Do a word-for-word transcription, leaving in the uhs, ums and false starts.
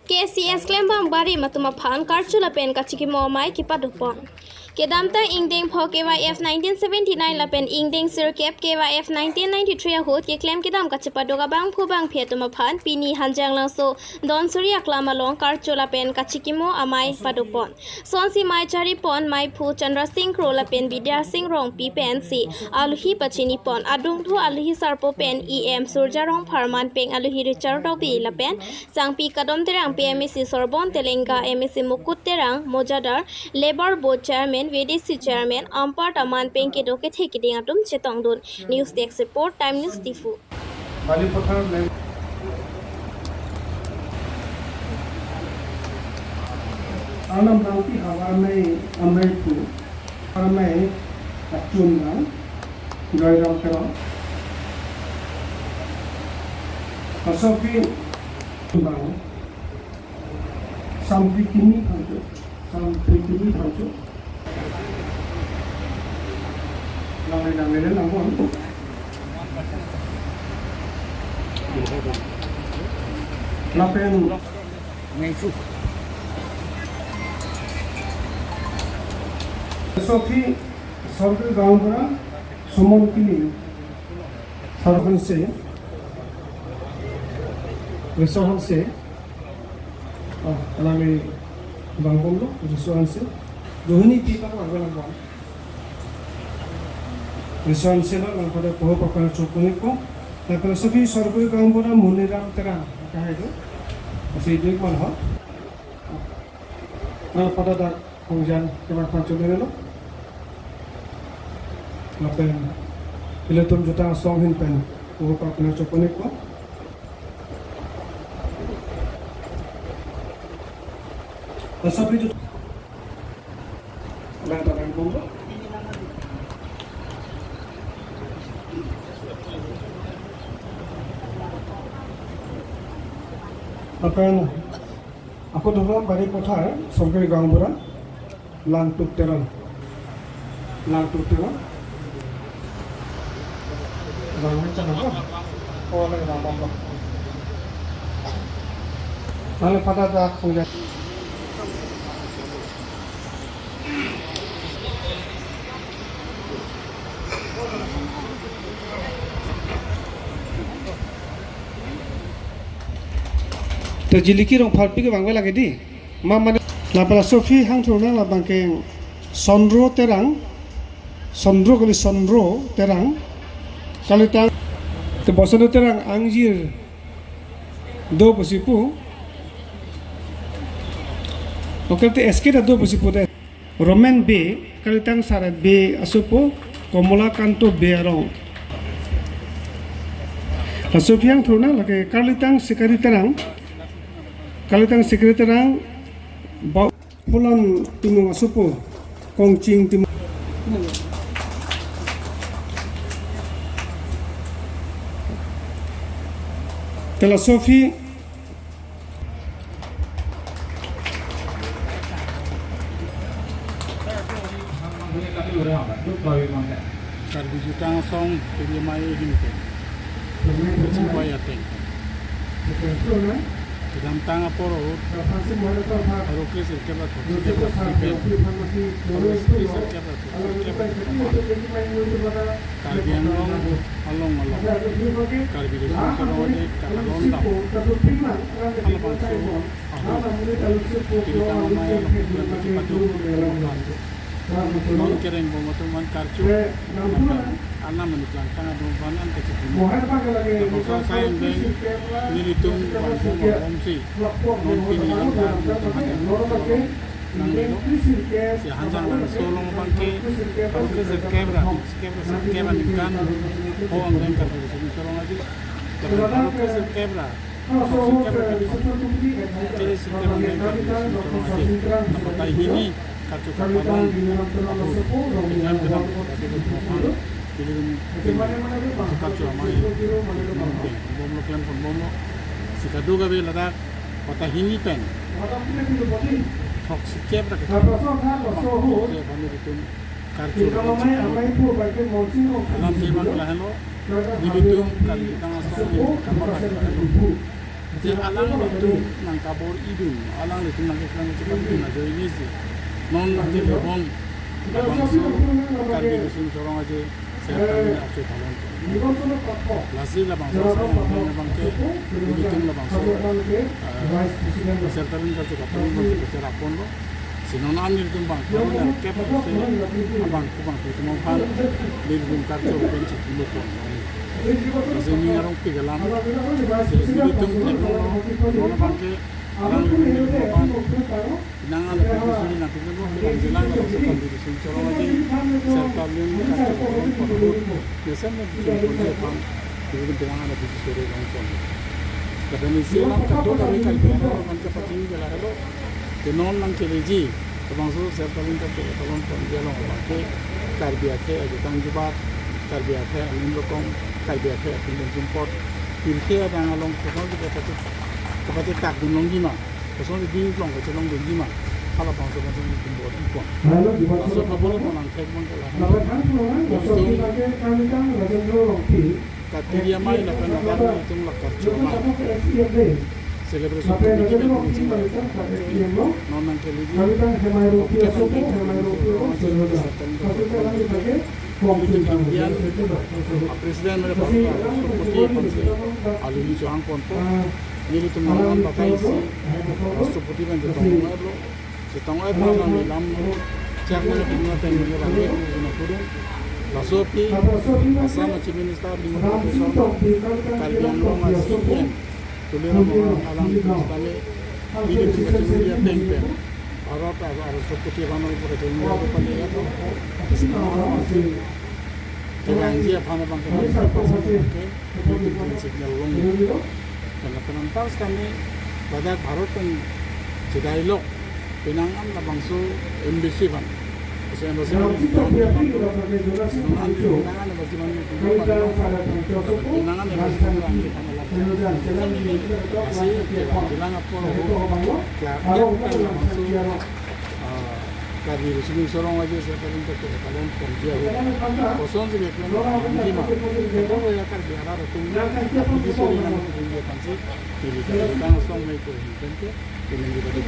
K C S klembang barim atum aphan karcho lapen kachikimo amei kepadopon. Kedamtang ingdeng pho K Y F nineteen seventy-nine lapen ingdeng sirkep K Y F nineteen ninety-three ahut keklem kedam kachepadok abangphu bangphi atum aphan pini Hanjanglangso Donsuri aklam along karcho lapen kachikimo amei padopon. Sonsi mei charipon meiphu Chandra Singh Kro lapen Bidya Singh Rongpi pensi alohi pachinipon. Adungthu alohi sarpo pen E M Surjya Rongphar, manpeng alohi Richard Tokbi lapen Sangpi Kadom Terang, P M A C Sorbon Telenga, M A C Mukut Terang, Mojadar, Labour Board Chairman, V D C Chairman, anparta manpeng kedo kethe keding atum chetongdun. News Desk Report, Time News Diphu. Balipathar Mem-, Arnam Langpi havar amei, ameiphu, amei achun bang, Joyram Terang. Laso aphi bang, Sampritimi Phangcho, Sampritimi Phangcho. Langle, langle, langle. Lapen Sophie Sorkari Gaonbura, Sumon Kili, Sarhanse, Riso Hanse, oh, alangli vangbomlo, Riso Hanse, Rohini Tipa vangbomlo. Riso Hanse lo, nangkode poho pakan chokuni ko, lapen Sophie Sorkari Gaonbura, Muniram Terang, kahai do, masih duit man ho. Nang pada dak pengjan kemar pancho dulu lo. Lapen ilitum juta asong ahin pen upa pina choponik ko. Asap itu. Ada tangan bumbu. Lapen ako dulu Balipathar, Sorkari Gaonbura, Langtuk Terang. Langtuk Terang. Rang macam apa? Oh, lagi nama apa? Lalu pada dak pengjan. To Jiliki Rongpharpi ke bang lagi di. Mama ni. Lapen Sophie hangthurnang labang ke Sondro Terang. Sondro kali Sondro Terang. Kalitang. To Bosondro Terang angjir do pusi pu. Oke, te S K ta do pusi pu te. Roman Bey, kalitang Sarat Bey asopo, Komolakanto Bey arong. Laso aphi hangthurnang lake kalitang Sikari Terang, kalitang Sikari Terang, ba Phulan Timung asopo, Kongching Timung. Te laso aphi Karbi Jutang Asong P D M I ahin pen kachingvai ateng kedamtang apor ahut, arlo kre sirkep ra throksi kep ra phli pen, arlo kre sirkep ra throksi kep ra throksi kep Karbi Anglong along along Karbi Riso Nimso Rong Aje kalaron dam halabangso ahut, Tilikang amei along kachepatu, non kereng bom atum aphan karcho, lapen anam anut langtang atum aphan an kachekimo. Lapuson asai angbeng nelitum vangbom vangbomsi non pini Hanjanglangso along nanglelo. Si Hanjanglangso along abang ke arlo kre sirkep ra, sirkep ra, sirkep aningkan ho angbeng Karbi Riso Nimso Rong Aje, lapen arlo kre sirkep ra, sirkep ra kethom, kre sirkep angbeng Karbi Riso Nimso Rong Aje, lapen batai hini karcho kapanon ahut, kedam kedam karcho kapanon ahut, nelitum karcho amei, nelitum beng bomlo, klem pon bomlo, si kadokave ladak batai hini pen throksi kep ra kethom, nelitum karcho lapen si kadokave. Alam ke bang lahelo, nelitum Karbi Jutang Asong ahin kamatha lahelo. Te alanglitum nangkabor-idun, alanglitum nangkeklem chepatidun ajoine si, non nangkelebom labangso Karbi Riso Nimso Rong Aje Sertalin Karcho Patalon. Lasi labangso asai abang abangke, ilitum labangso, eh, Sertalin Karcho Patalon abangke kacherap ponlo. Si non an nelitum bang, kalau yang kep se abang kubang tu cuma pan, nelitum karcho pen si timo pon. Lasi ning arongpik alam, si nelitum teplo, non abangke, alanglitum teplo pan, nang ala piti suri nang teplo, nang jelang labangso Karbi Riso Nimso Rong Aje Sertalin Karcho Patalon pon. Mesen na bichun pon dia pan, nelitum penang ala piti suri rong pon. Lapen isi alam kadokave Karbi arat abangke pachini ke lahelo. Te non nangkeleji, labangso Sertalin Karcho Patalon ponji along abangke Karbi akhei ajutang jubat, Karbi akhei anim rokong, Karbi akhei apindan sumpot, pirthe adang along koson si kapate, kapate takdun longji ma, koson si dilong kachelongdunji ma, halabangso abangke nelitum bor-i pon. Laso kabor-i pon angthek abangke lahelo. Nelitum Karbi Amei lapen ladak nelitum la karcho amei celebration committee pen nelitum non nangkeleji, nelitum Karbi Anglong a-president mere pon, rashtrapati aphansi alili chohang ponpo, nelitum non batai si rashtrapati pen chetong oi lo. Chetong oi aphan alam chak nang pini ateng nang bang ke kujuna kudun. Laso aphi Assam Chief Minister Himanta Biswa Sarma, Karbi Anglong a-C E M Tuliram Ronghang alangli kami nelitum kachingri ateng pen Bharat arashtrapati aphan nang pura kachingri atum pali atum. Kevangji aphan abangke nelitum signal long. Karena penang pas kami ladak Bharat pen chedai lo, penang an labangso embassy aphan. Bangso embassy aphan, penang an embassy aphan, penang an embassy aphan, lasi penang apor ho, klar, labangso ah, Karbi Riso Nimso Rong Aje Sertalin Karcho Patalon ponji ahut, koson si keklem ponji ma, keklem ya Karbi arat atum, Karbi suri nang ponji aphansi, neli Karbi tang asong mai ko hin tente, kuning di bagi.